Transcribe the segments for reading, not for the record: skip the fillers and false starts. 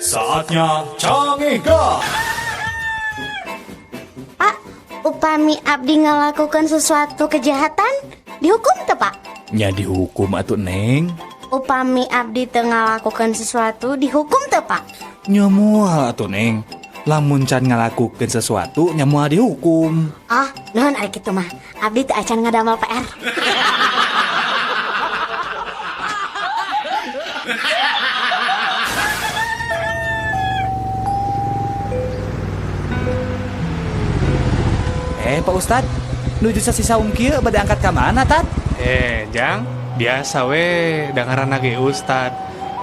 Saatnya Cangehgar. Pak, upami abdi ngelakukan sesuatu kejahatan, dihukum teu, Pak? Nya dihukum atuh, Neng. Upami abdi teu ngalakukan sesuatu, dihukum teu, Pak? Nya moal atuh, Neng. Lamun can ngalakukeun sesuatu, nya moal dihukum. Oh, nuhun ari kitu mah. Abdi teu acan ngadamel PR. Eh, Pak Ustad, nuju sasi saum kieu bade angkat ka mana, Tad? Eh, Jang, biasa we dengaran ge Ustad.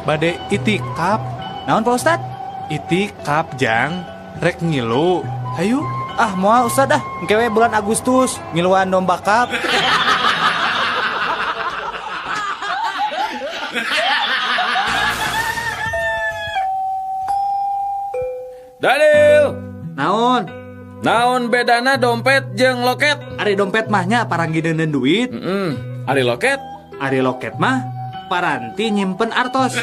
Bade itikap. Naon, Pak Ustad? Itikap, Jang. Rek ngilu. Hayu. Ah, moal, Ustad, ah. Engke we bulan Agustus ngiluan domba kap. Daniel, Naon? Naon bedana dompet jeung loket? Ari dompet mah nya paranti deuneun duit. Ari loket? Ari loket mah paranti nyimpen artos.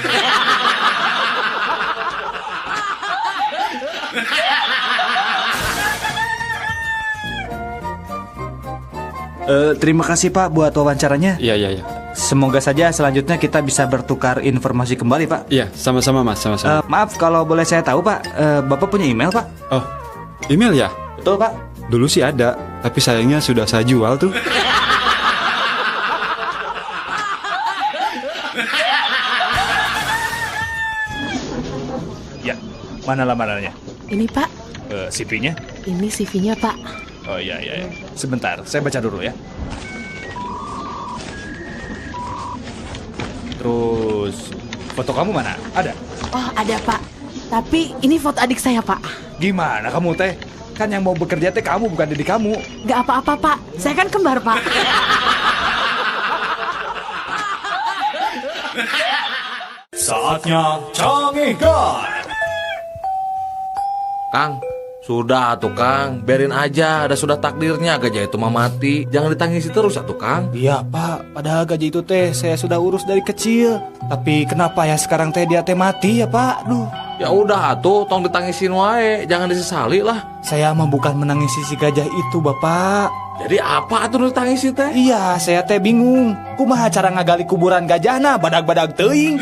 Terima kasih, Pak, buat wawancaranya. Iya. Semoga saja selanjutnya kita bisa bertukar informasi kembali, Pak. Iya, sama-sama, Mas, sama-sama. Maaf kalau boleh saya tahu, Pak, Bapak punya email, Pak? Oh, email ya? Betul, Pak. Dulu sih ada, tapi sayangnya sudah saya jual tuh. Ya, mana lamarannya? Ini, Pak. CV-nya? Ini CV-nya, Pak. Oh iya. Sebentar, saya baca dulu ya. Terus, foto kamu mana? Ada? Oh, ada, Pak. Tapi ini foto adik saya, Pak. Gimana kamu teh? Kan yang mau bekerja teh kamu, bukan diri kamu. Gak apa-apa, Pak. Saya kan kembar, Pak. Saatnya Cangehgar. Kang, sudah atuh, Kang, biarin aja, ada sudah takdirnya gajah itu mah mati. Jangan ditangisi terus atuh, Kang. Iya, Pak, padahal gajah itu teh saya sudah urus dari kecil. Tapi kenapa ya sekarang teh dia teh mati ya, Pak? Duh. Ya udah atuh, tong ditangisin wae, jangan disesali lah. Saya mah bukan menangisi si gajah itu, Bapak. Jadi apa atuh nu ditangisi teh? Iya, saya teh bingung. Kumaha cara ngagali kuburan gajahna badag-badag teuing.